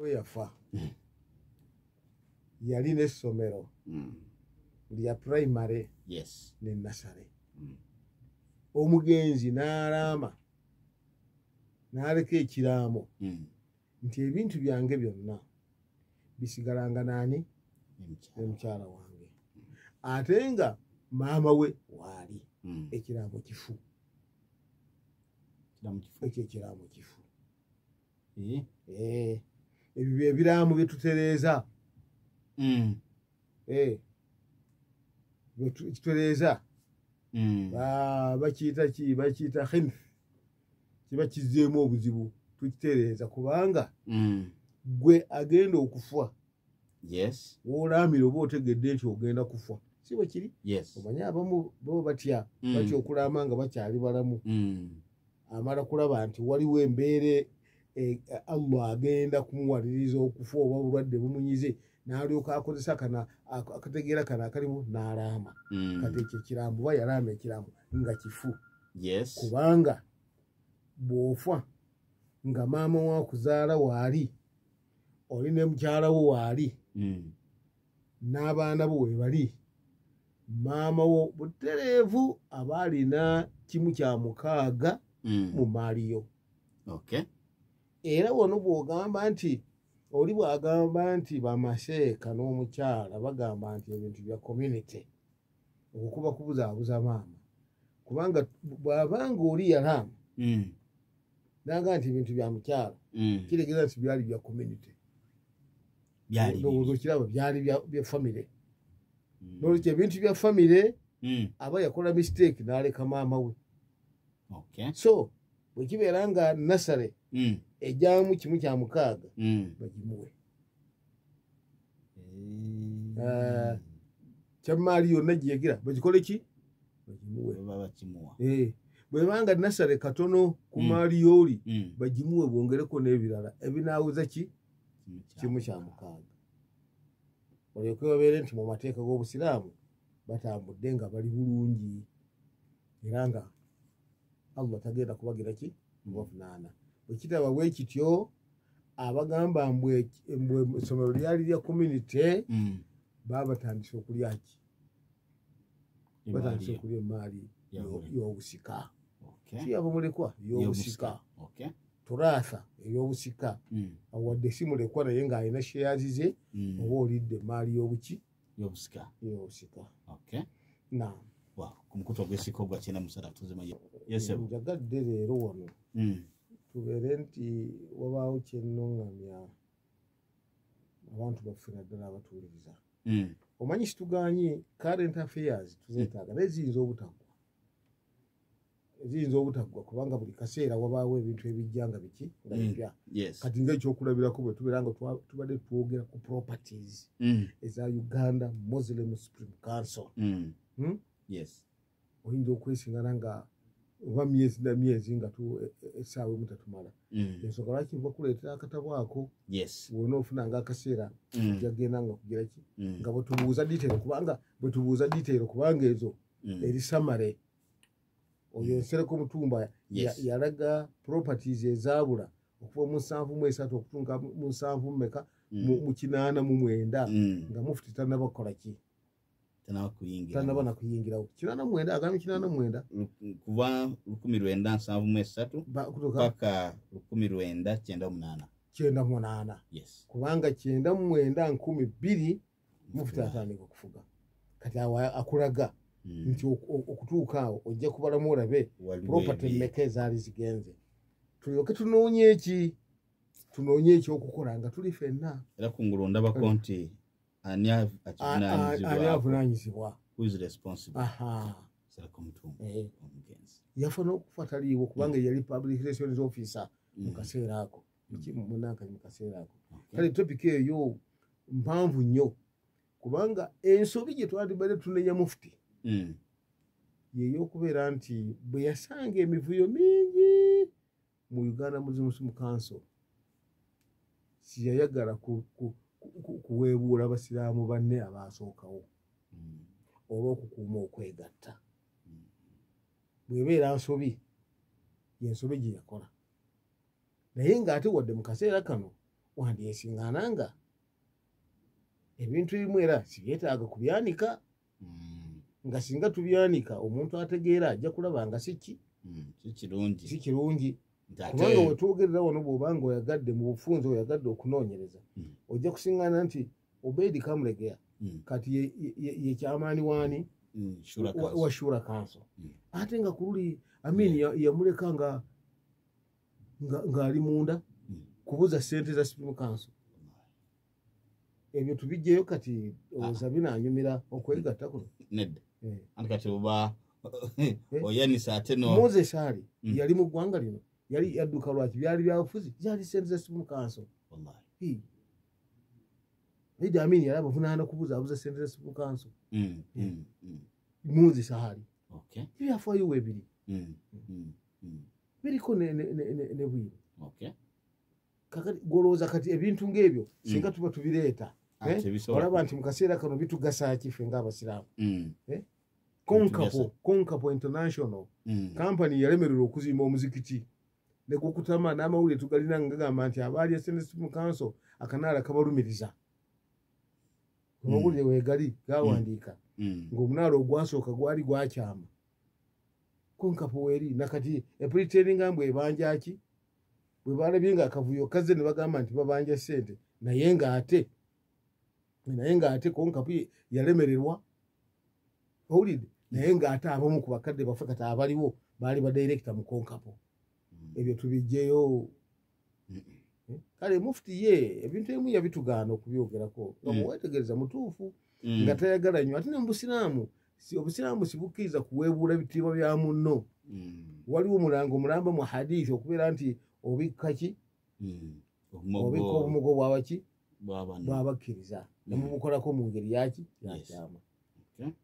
Yafa yalina essomero lya primary ne nursery. Omugenzi n'alaama n'aleka ekiraamo nti ebintu byange byonna bisigalanga naani? Omukyala wange. Ate nga maama we waali, ekiraamo kifu. Ekyo ekiraamo kifu. Ebyo bye biraamo bye tutereeza. Kitutereeza. Bakiyita ki? Bakiyita khinf. Kiba kizzeemu obuzibu, tukitereeza kubanga gwe agenda okufa. W'olaamira oba otegedde nti ogenda kufa. Si bwe kiri? Omanyi abamu bo batya, batya okulaama nga bakyali balamu. Amala kulaba nti waliwo embeera Allah agenda kumuwaliriza okufa oba obulwadde bumunyize, n'alyoka akozesa kana akategeera kano akalimu n'alaama. Kati ekyo ekiraamo oba yalaama ekiraamo nga kifu. Kubanga bw'ofa nga maama wa kuzaala waali, oli ne mukyala wo waali, n'abaana bo we bali, maama wo butereevu aba alina 5/6 mu maali yo. Era wano bw'ogamba nti oli bw'agamba nti bamaseeka n'omukyala bagamba nti ebintu bya community, okukuba kubuzaabuza maama, kubanga bw'abanga oli yalaama n'agamba nti ebintu bya mukyala, kitegeeza nti byali bya community. Ndowooza okiraba byali bya family. N'olwekyo ebintu bya family aba yakola mistake n'aleka maama we. So bwe kibeera nga nursery ejjamu 5/6 bagimuwe. Kyamaali yonna gye yagira bagikole ki? Bagimuwe. Bwebanga nursery katono ku maali y'oli bagimuwe bongereko n'ebirala ebinaawuza ki? 5/6. Balyoke babeere nti mu mateeka g'Obusiraamu batambudde nga bali bulungi era nga Allah tagenda kubagira ki? Kubavunaana. Bwe kitaba bwe kityo, abagamba mbwe essomero lyali lya community baba batandise okulya ki? Batandise okulya emaali y'obusika. Si abamulekwa, y'obusika. Turatha ey'obusika. Awadde si mulekwa naye ng'alina shares ze, oba olidde emaali y'obuki? Y'obusika. Y'obusika. Naam. Ku mukutu ogw'esika ogwa 93 tuzima. Yes, sir. Njagadde leero wano tubeere nti wabaawo kyennuŋŋamya abantu baffe naddala abatuwuliriza. Omanyi situgaanye current affairs tuzeetaaga, naye ziyinza obutaggwa. Ziyinza obutaggwa kubanga buli kaseera wabaawo ebintu ebijja nga biki? Nga bipya. Kati ng'ekyokulabirako bwe tubeera nga tubadde twogera ku properties eza Uganda Muslim Supreme Council. Oyinza okwesingana nga oba myezi na myezi nga essaawa emu tetumala. Ensonga lwaki bakuleetera akatabo ako? Bw'ona ofunanga akaseera, ojja kugenda nga kugira ki? Nga bwe tubuuza detail, kubanga bwe tubuuza detail, kubanga ezo eri summary. Oyo Nsereko Mutumba yalaga properties ezaabula okuva mu 73 okutuuka mu nsanvu mmeka, mu 89, nga mufti tannaba kukola ki? Tannaba kuyingira. Tannaba na kuyingirawo. 89, agambye 89. Kuva 1973 Kutuuka paka 1998. 98. Kubanga 99 2000 mufti atandika okufuga. Kati awo akulaga nti okutuuka awo ojja kubalamu olabe property mmeka ezaali zigenze. Tulyoke tunoonye eki? Tunoonye ekyokukola nga tuli ffenna. Era kungulu ndabako nti ani akivunaanyizibwa? Ani avunaanyizibwa? Who is responsible? Nsereko Mutumba, omugenzi. Yafa n'okufa taliiwo kubanga yali public relations officer mu kaseera ako. Munanka mu kaseera ako. Kale topic eyo mpanvu nnyo kubanga ensobi gye twandibadde tunenya mufti ye y'okubeera nti bwe yasanga emivuyo mingi mu Uganda Muslim Supreme Council, siyayagala kuweebuula basiraamu banne abaasookawo olw'okukuuma okwegatta. Bw'ebeera nsobi, y'ensobi gye yakola, naye ng'ate wadde mu kaseera kano Wandyesiŋŋaana nga ebintu ebimu era sibyetaaga kubyanika. Nga singa tubyanika omuntu ategeera ajja kulaba nga si ki si kirungi. Kubanga wetwogerera wano bw'obanga oyagadde mu bufunze oyagadde okunoonyereza, ojja kusiŋŋaana nti Obeid Kamulegeya kati ye kyamaani waani wa Shura Council. Ate nga ku luli Amin yamuleka ng'ali munda kubuza ssente za Supreme Council. Ebyo tubijjeyo kati olowooza binaanyumira okwegatta kuno? Nedda. Anti kati oba oyanisa ate no Moses Ali yali mu ggwanga lino, yali yadduka lwaki? Byali byabufuzi, byali ssente za Supreme Council. Wallahi. Idi Amin yali abavunaana kubuzaabuza ssente za Supreme Council. Moses Ali. Okay. Ebyafaayo weebiri. Biriko ne bwino. Okay. Kakati golowooza kati ebintu ng'ebyo singa tuba tubireeta, olaba nti mu kaseera kano bitugasa ki ffe ng'abasiraamu? Konkapo International Company yalemererwa okuzimba omuzikiti ne gukutama n'amawulire tugalina nga gagamba nti abaali Supreme Council akanaala kabalumiriza. Amawulire weegali gawandiika ng'omunaala ogwasooka gwali gwakyama. Konkapo weeri nakati epretendinga mbu ebanja ki? Bwe balabye nga akavuyo kazze ne bagamba nti babanja ssente, naye ng'ate Konkapo yalemererwa. Owulidde? Naye ng'ate abamu ku bakadde baffe kati abaliwo baali badirekita mu Konkapo. Ebyo tubiggyeyo. Kale mufti ye ebintu ebimu yabitugaana okubyogerako nga muwetegereza mutuufu, nga tayagala nnyo. Ate ne mu Busiraamu, obusiraamu sibukkiriza kuweebuula bitiibwa bya munno. Waliwo omulango omulamba mu hadithi okubeera nti obikka ki? Obikka obumugo bwabaki? Bwabakkiriza. Ne mubukolako mu ngeri yaki? Yakyama.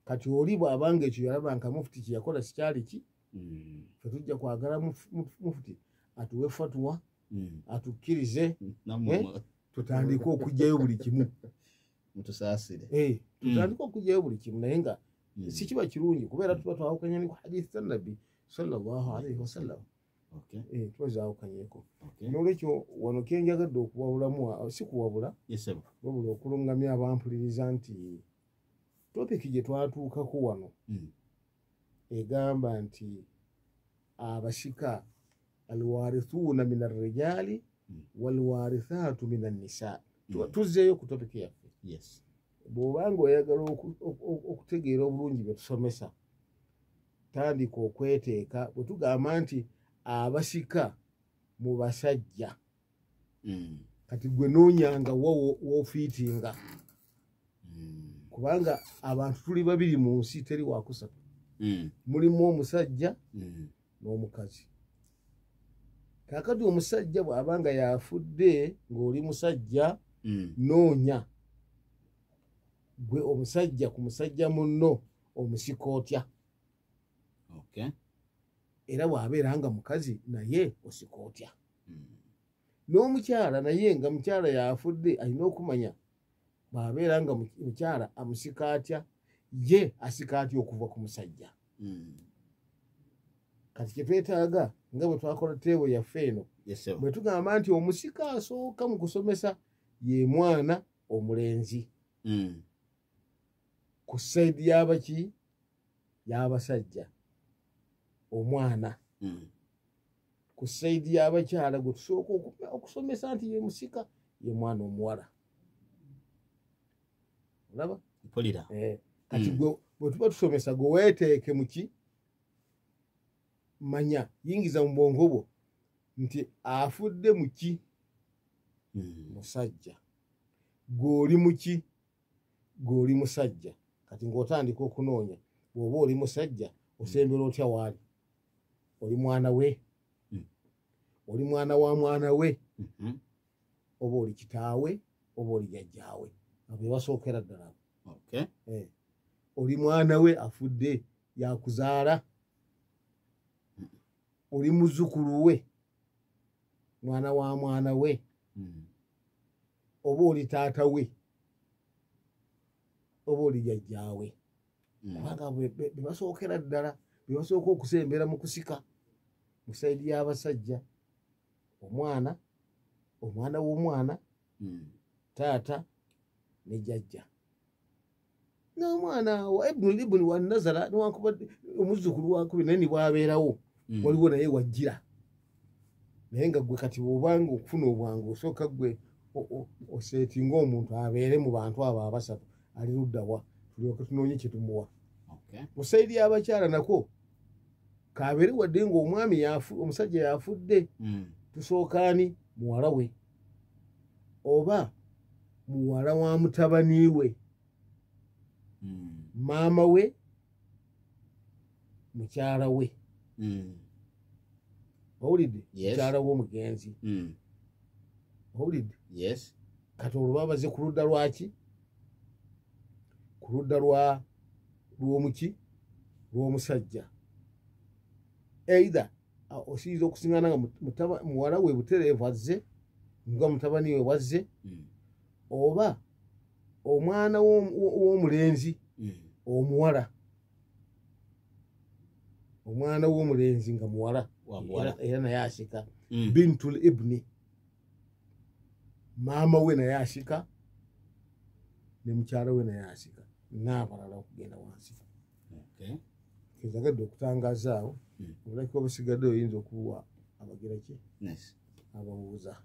Kati oli bw'abanga ekyo yalaba nka mufti kye yakola sikyali ki? Ffe tujja kwagala mufti atuwe fatwa, atukkirize, tutandike okuggyayo buli kimu. Mutusaasire. Tutandike okuggyayo buli kimu, naye nga si kiba kirungi kubeera tuba twawukanye ne ku hadithi za Nabbi sallallahu alaihi wasallam. Tuba zaawukanyeko. Noolwekyo wano kye njagadde okuwabulamu, si kuwabula, wabula okulungamya abampuliriza nti topiki gye twatuukako wano egamba nti abasika alwarithuuna min arrijali walwarithatu min annisa. Tuzzeeyo ku topiki yaffe. Bw'obanga oyagala okutegeera obulungi bye tusomesa, tandika okweteeka. Bwe tugamba nti abasika mu basajja, kati gwe noonyanga woofiitinga, kubanga abantu tuli babiri mu nsi, teri wakusatu. Mulimu omusajja n'omukazi. Kaakati omusajja bw'abanga yafudde ng'oli musajja, noonya gwe omusajja ku musajja munno omusika otya? Era bw'abeera nga mukazi naye osika otya? N'omukyala naye nga mukyala yafudde alina okumanya bw'abeera nga mukyala amusika atya, ye asika atya okuva ku musajja. Kati kye twetaaga nga bwe twakola teebo yaffe eno, bwe tugamba nti omusika asooka mu kusomesa ye mwana omulenzi ku sayidi y'abaki? Y'abasajja. Omwana ku sayidi y'abakyala gwe tusooka okusomesa nti ye musika ye mwana omuwala. Olaba? Mpulira. Kati bwe tuba tusomesa gwe weeteeke mu ki? Manya, yingiza mu bwongo bwo nti afudde mu ki? Musajja. Gw'oli mu ki? Gw'oli musajja. Kati ng'otandika okunoonya bw'oba oli musajja osembera otya waali? Oli mwana we? Oli mwana wa mwana we? Oba oli kitaawe oba oli jjajjaawe? Abo be basookera ddala. Oli mwana we afudde yakuzaala? Oli muzzukulu we, mwana wa mwana we? Oba oli taata we oba oli jjajjaawe? Kubanga be basookera ddala, be basooka okusembera mu kusika mu sayidi y'abasajja. Omwana, omwana w'omwana, Taata ne jjajja n'omwana wa ibnu ibni wa nazara, newankubadde omuzzukulu wakubiri naye nibwabeerawo, waliwo naye wajjira. Naye nga gwe kati bw'obanga okufuna obwangu, osooka gwe oseetinga omuntu abeere mu bantu abo abasatu, ali luddawa, tulyoke tunoonye kye tumuwa. Mu sayidi y'abakyala nakwo kabeere wadde ng'omwami omusajja yafudde, tusooka ani? Muwala we oba muwala wa mutabani we, maama we, mukyala we. Owulidde? Mukyala w'omugenzi. Owulidde? Kati olwo babaze ku ludda lwaki? Ku ludda lw'omuki? Lw'omusajja. Either osiyinza okusiŋŋana nga muwala we butereevu azze, nga mutabani we wazze, oba omwana w'omulenzi omuwala, omwana w'omulenzi nga muwala era naye asika. Bintul ibni, maama we naye asika ne mukyala we naye asika, n'abalala okugenda wansi. Kezagadde okutangaza awo, obulaki obusigadde oyinza okubuwa abagira ki ababuuza.